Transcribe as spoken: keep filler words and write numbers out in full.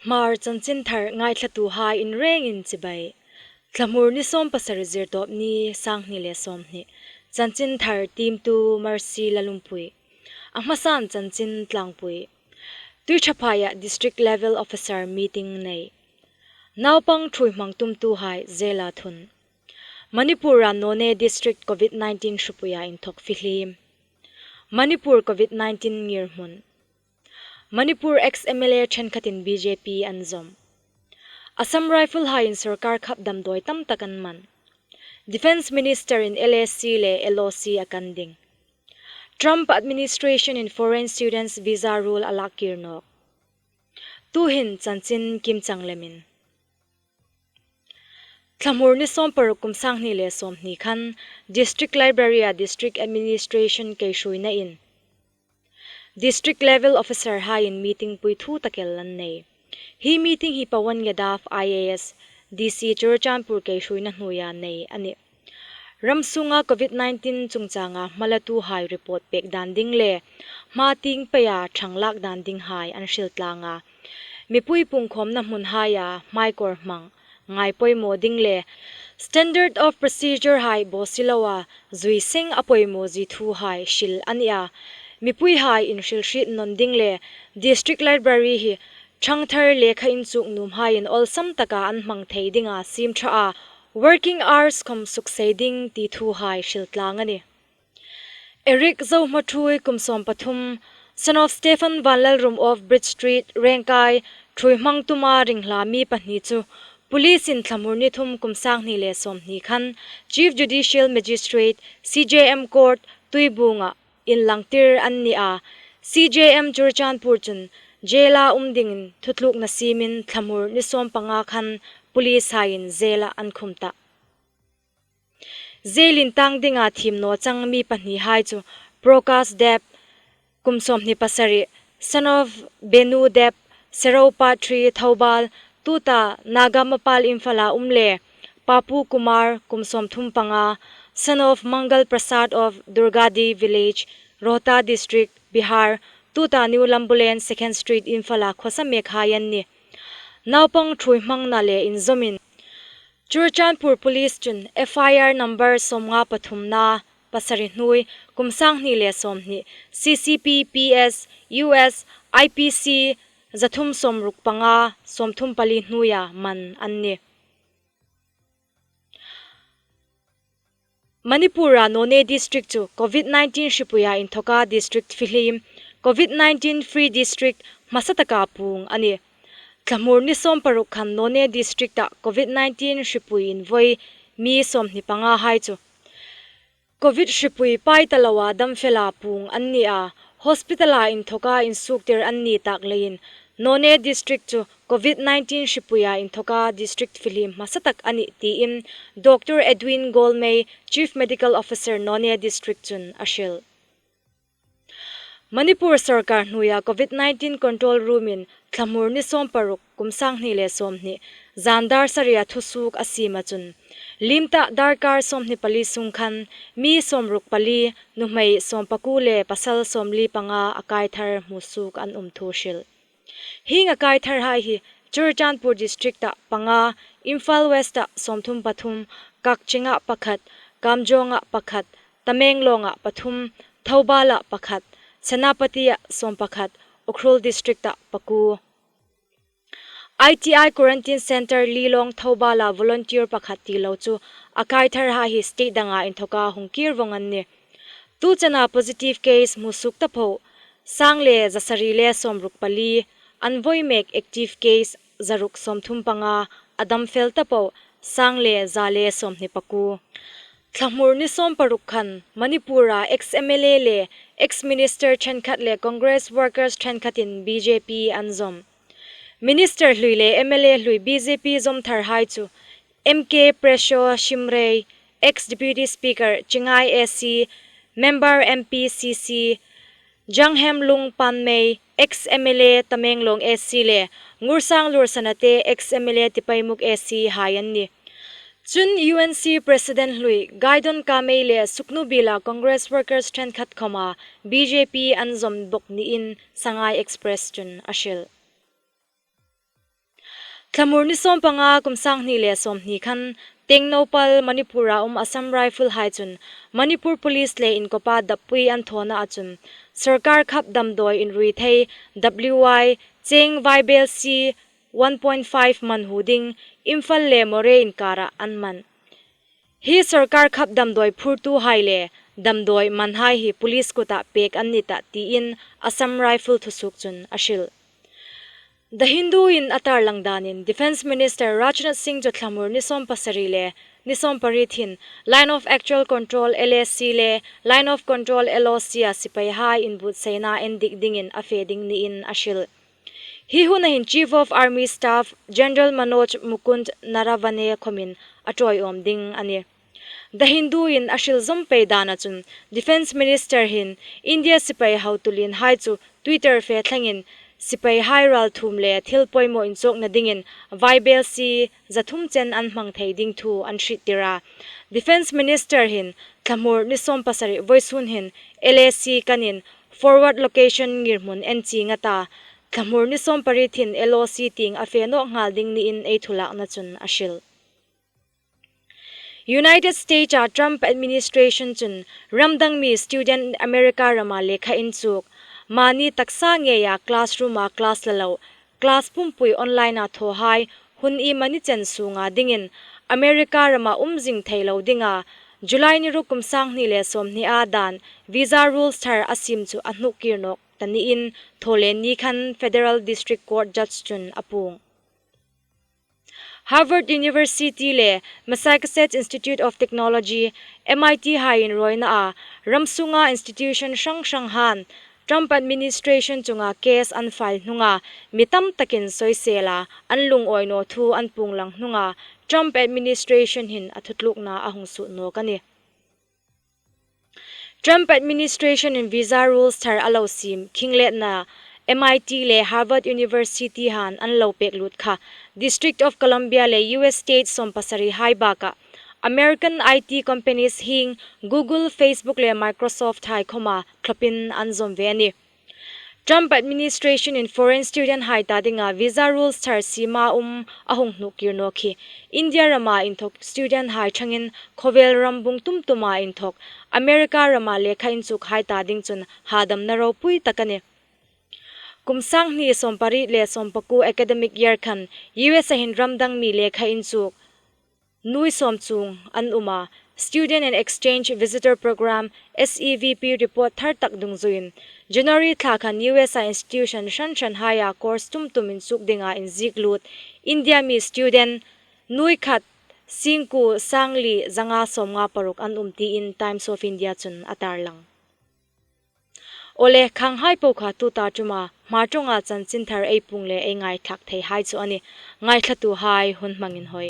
Hmar chanchinthar ngaithlatuhai inrengin chibai. Thlamur ni sawm pasari, Zirtawpni, sanghni le sawmhni. Chanchinthar tiemtu Mercy Lalumpui. A hmasan chanchin tlangpui. Tuiṭhaphaia District Level Officer meeting nei. Naupang ṭhuoihmang tumtuhai jaila thun. Manipura Noney District COVID nineteen hripuia inthawk fihlim. Manipur COVID nineteen ngirhmun. Manipur ex-M L A ṭhenkhatin B J P an zawm. Assam Rifle haiin sorkar khap damdawi tamtak an man. Defence Minister-in L A C le L O C a kan ding. Trump administration-in foreign students visa rule a lak kir nawk. Tuhin chanchin kimchang lemin. Thlamur ni sawm paruk kum sanghni le sawmhni khan District Library-a District Administration keihruoinain District Level Officer haiin meeting pui thu tak el an nei. Hi meeting hi Pawan Yadav I A S, D C Churachandpur keihruoina hnuoia nei a nih. Ram sunga COVID nineteen chungchanga hmalatuhai report pek dan ding le hma tieng peia ṭhang lak dan dinghai an hril tlang a. Mipui pungkhawmna hmunhaia hmaikawr hmang ngai poimaw ding le standard of procedure hai bawsiloa zui seng a poimaw zie thuhai hril a nih a. Mipuihai inhrilhriet nawn ding le District Library hi ṭhangthar lekha inchuk nuomhaiin awlsam taka an hmang thei dinga siem ṭha a, working hours khom suksei ding ti thuhai hril tlang a nih. Eric Zohmaṭhui kum sawm pathum, son of Stephen Vanlalrum of Bridge Street, Rengkai, ṭhuoihmang tuma ringhla mi pahni chu police-in Thlamur ni thum kum sanghni le sawmhni khan Chief Judicial Magistrate, C J M Court, Tuibuonga inlangtir an ni a. C J M Churachandpur chun jaila um dingin thutlukna siemin Thlamur ni sawm panga khan police haiin jaila an khum ta. Jail intang dinga thiem naw chang mi pahnihai chu Prokash Deb, kum sawmhni pasari, son of Benu Deb, Seropa Three, Thoubal, tuta Naga Mapal Imphala um le Papu Kumar, kum sawmthum panga, son of Mangal Prasad of Durgadi Village, Rohta District, Bihar, tuta New Lambulen, Second Street, Imphala khawsa mekhai an nih. Naupang ṭhuoihmangna le inzawmin Churachandpur Police chun F I R number sawmnga pathumna, pasari hnuoi, kum sanghni le sawmhni, C C P P S, U S, I P C, zathum sawmruk panga, sawmthum pali hnuoia man an nih. Manipur-a Noney District chu COVID nineteen hripuia inthawka district fihlim, COVID nineteen free district hmasa taka puong a nih. Thlamur ni sawm paruk khan Noney District-a COVID nineteen hripui invoi mi sawmhni pangahai chu COVID hripui pai ta loa damfela puong an ni a, hospital-a inthawka insuoktir an ni tak leiin Noney District chu COVID nineteen hripuia inthawka district fihlim hmasa tak a nih tiin Doctor Edwin Golmei, Chief Medical Officer Noney District chun a hril. Manipur sorkar hnuoia COVID nineteen control room-in Thlamur ni sawm paruk kum sanghni le sawmhni zan dar saria thusuok a siem a chun, limta darkar sawmhni pali sung khan mi sawmruk pali, nuhmei sawm pakuo le pasal sawmli panga a kai thar hmusuok an um thu hril. Hieng a kai tharhai hi Churachandpur District-a panga, Imphal West-a sawmthum pathum, Kakching-a pakhat, Kamjong-a pakhat, Tamenglong-a pathum, Thoubal-a pakhat, Senapati-a sawm pakhat, Ukhrul District-a pakuo. I T I Quarantine Centre Lilong Thoubal-a volunteer pakhat ti lo chu a kai tharhai hi state danga inthawka hung kir vong an nih. Tu chena positive case hmusuok ta po sang le zasari le sawmruk pali, an voi mek active case zaruk sawmthum panga, a damfel ta po sang le za le sawmhni pakuo. Thlamur ni sawm paruk khan Manipur-a ex-M L A le ex-minister ṭhenkhat le Congress workers ṭhenkhatin B J P an zawm. Minister hlui le M L A hlui B J P zawm tharhai chu M K Presho Shimray, ex-Deputy Speaker Chingai A C, Member M P C C, Janghemlung Panmei, ex-M L A Tamenglong A C le Ngursang Lursanate, ex-M L A Tipaimukh A C hai an nih. Chun U N C President hlui Gaidon Kamei le Suknubila Congress workers ṭhenkhat khoma B J P an zawm bawk niin Sangai Express chun a hril. Thlamur ni sawmpanga kum sanghni le sawmhni khan Tengnoupal, Manipur-a um Assam Rifle hai chun Manipur Police le inkawpa dappui an thawna a chun sawrkar khap damdawi inrui thei W Y cheng vaibelsie one point five man hu ding Imphal le Moreh inkara an man. Hi sawrkar khap damdawi phurtuhai le damdawi manhai hi police kuta pek an ni tah tiin Assam Rifle thusuok chun a hril. The Hindu-in a tarlang danin Defence Minister Rajnath Singh chu thlamur ni sawmpasari le ni sawmpariet hin Line of Actual Control, L A C, le Line of Control, L O C-a sipaihai inbuotsaina endik dingin a fe ding niin a hril. Hi huna hin Chief of Army Staff General Manoj Mukund Naravane khawmin a ṭawiawm ding a nih. The Hindu-in a hril zawm pei dana chun Defence Minister hin India sipai hotu lienhai chu Twitter fe thlengin sipaihai ralthuom le thil poimaw inchawkna dingin vaibelsie zathum chen an hmang thei ding thu an hriettir a. Defence Minister hin thlamur ni sawmpasari vawisun hin L A C kanin forward location ngirhmun en chieng a ta, thlamur ni sawmpariet hin L O C tieng a fe nawk nghal ding niin ei thulakna chun a hril. United States-a Trump administration chun ramdang mi student America rama lekha inchuk, mani taksa ngeia classroom-a class la lo, class pumpui online-a thawhai hun iemani chen sunga dingin America rama um zing thei lo dinga July ni ruk kum sanghni le sawmhnia dan visa rules thar a siem chu a hnuk kir nawk ta niin thawlen ni khan Federal District Court Judge chun a puong. Harvard University le Massachusetts Institute of Technology, M I T hai inrawinaa ram sunga institution hrang hranghan Trump administration chunga case an file hnunga mi tam takin soisela an lungawi naw thu an puong lang hnunga Trump administration hin a thutlukna a hung sut nawk a nih. Trump administration-in visa rules thar a lo siem khingletna M I T le Harvard University han an lo pek lut kha District of Columbia le U S state sawmpasari hai bakah American I T companies hieng Google, Facebook le Microsoft hai khawma thlawpin an zawm ve a nih. Trump administration-in foreign student hai ta dinga visa rules thar siema um a hung hnuk kir nawk hi India rama inthawk student hai ṭhangin khawvel rambung tum tuma inthawk America rama lekha inchuk hai ta ding chun hadamna ropui tak a nih. Kum sanghni sawmpariet le sawmpakuo academic year khan U S-a hin ramdang mi lekha inchuk nuoi sawm chuong an um a, Student and Exchange Visitor Programme, S E V P report thar tak dungzuiin January thla khan U S-a institution hran hran haia course tum tum inchuk dinga inziek lut India mi student nuoi khat singkuo sangli zanga sawmnga paruk an um tiin Times of India chun a tarlang. Awle, khanghai po kha tuta ṭuma Hmar ṭawnga chanchinthar ei puong le ei ngaithlak theihai chu a nih. Ngaithlatuhai hun hmangin hoi.